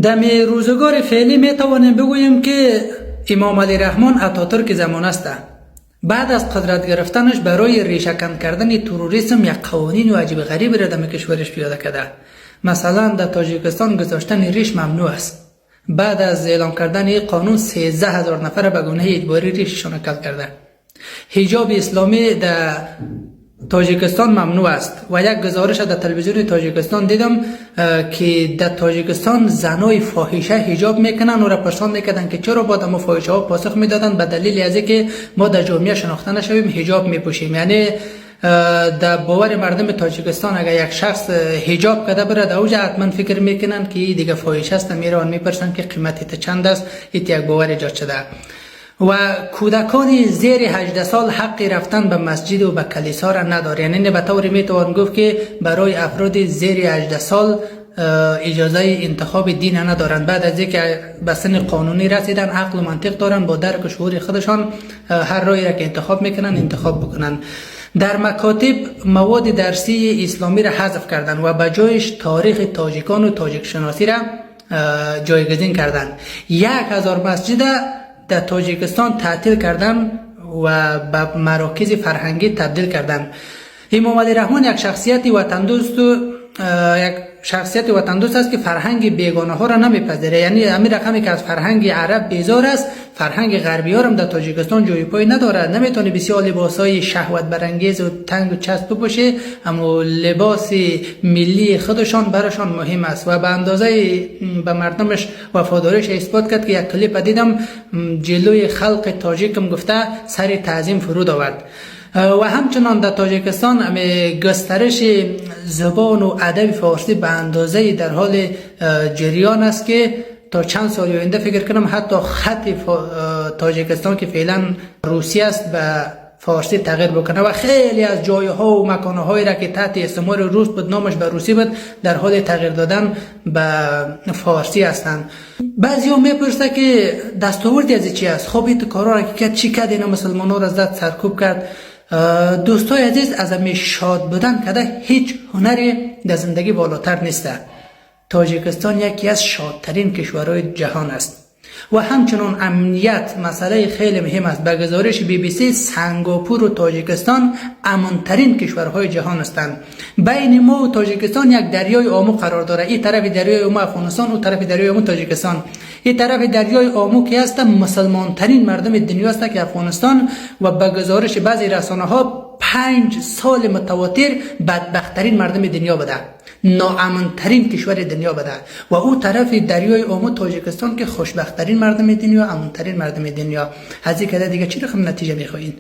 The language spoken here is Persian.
دم روزگار فعلی می توانیم بگوییم که امام علی رحمان اتاترک زمان است. بعد از قدرت گرفتنش برای ریشه کن کردن تروریسم یک قوانین و عجیب غریب را در کشورش پیاده کرده. مثلا در تاجیکستان گذاشتن ریش ممنوع است. بعد از اعلام کردن این قانون 13,000 نفر به گونه اجباری ریششان کل کرده. حجاب اسلامی در تاجیکستان ممنوع است و یک گزارش در تلویزیون تاجیکستان دیدم که در تاجیکستان زنای فاحشه حجاب میکنن و را پرسان میکردن که چرا باید ما فاحشه ها پاسخ میدادن به دلیل از اینکه ما در جامعه شناخته نشویم حجاب میپوشیم. یعنی در باور مردم تاجیکستان اگر یک شخص حجاب کرده بره در اوج حتما فکر میکنن که دیگه فاحشه است، میرن میپرسن که قیمت چند است. این یک باور ایجاد شده و کودکان زیر 18 سال حق رفتن به مسجد و به کلیسا را ندارند. یعنی به طور میتوان گفت که برای افراد زیر 18 سال اجازه انتخاب دین ندارند. بعد از اینکه به سن قانونی رسیدن عقل و منطق دارن، با درک و شعور خودشان هر راهی را که انتخاب میکنن انتخاب بکنن. در مکاتب مواد درسی اسلامی را حذف کردن و به جایش تاریخ تاجیکان و تاجیک شناسی را جایگزین کردن. 1000 مسجد در تاجیکستان تعطیل کردن و به مراکز فرهنگی تبدیل کردن. امام علی رحمان یک شخصیت وطن دوست و یک شخصیت وطن دوست است که فرهنگ بیگانه ها را نمیپذیره. یعنی همین رقمی که از فرهنگ عرب بیزار است، فرهنگ غربی ها هم در تاجیکستان جای پای نداره. نمیتونه بسیار لباس های شهوت برانگیز و تنگ و چسب بپوشه، اما لباس ملی خودشان براشان مهم است و به اندازه به مردمش وفاداریش اثبات کرد که یک کلیپ دیدم جلوی خلق تاجیکم گفته سر تعظیم فرود آورد. و همچنان در تاجیکستان گسترش زبان و ادب فارسی به اندازه در حال جریان است که تا چند سال آینده فکر کنم حتی خط تاجیکستان که فعلا روسی است به فارسی تغییر بکنه و خیلی از جایها و مکانهایی را که تحت استعمار روس بود، نامش به روسی بود، در حال تغییر دادن به فارسی هستند. بعضی ها میپرسه که دستاوردی از چی است؟ خب این کارا را که چی کرد، اینا مسلمان ها را زد سرکوب کرد. دوستای عزیز، از امی شاد بودن کده هیچ هنری در زندگی بالاتر نیست. تاجیکستان یکی از شادترین کشورهای جهان است. و همچنان امنیت مسئله خیلی مهم است. به گزارش BBC سنگاپور و تاجیکستان امنترین کشورهای جهان هستند. بین ما و تاجیکستان یک دریای آمو قرار داره. این طرف دریای آمو افغانستان و طرف دریای آمو تاجیکستان. این طرف دریای آمو که هست مسلمان ترین مردم دنیا است که افغانستان و به گزارش بعضی رسانه ها 5 سال متواتر بدبختترین مردم دنیا بوده، ناامنترین کشور دنیا بوده و او طرف دریای آمو تاجیکستان که خوشبختترین مردم دنیا، امنترین مردم دنیا. از این کده دیگه چی رقم نتیجه میخواین؟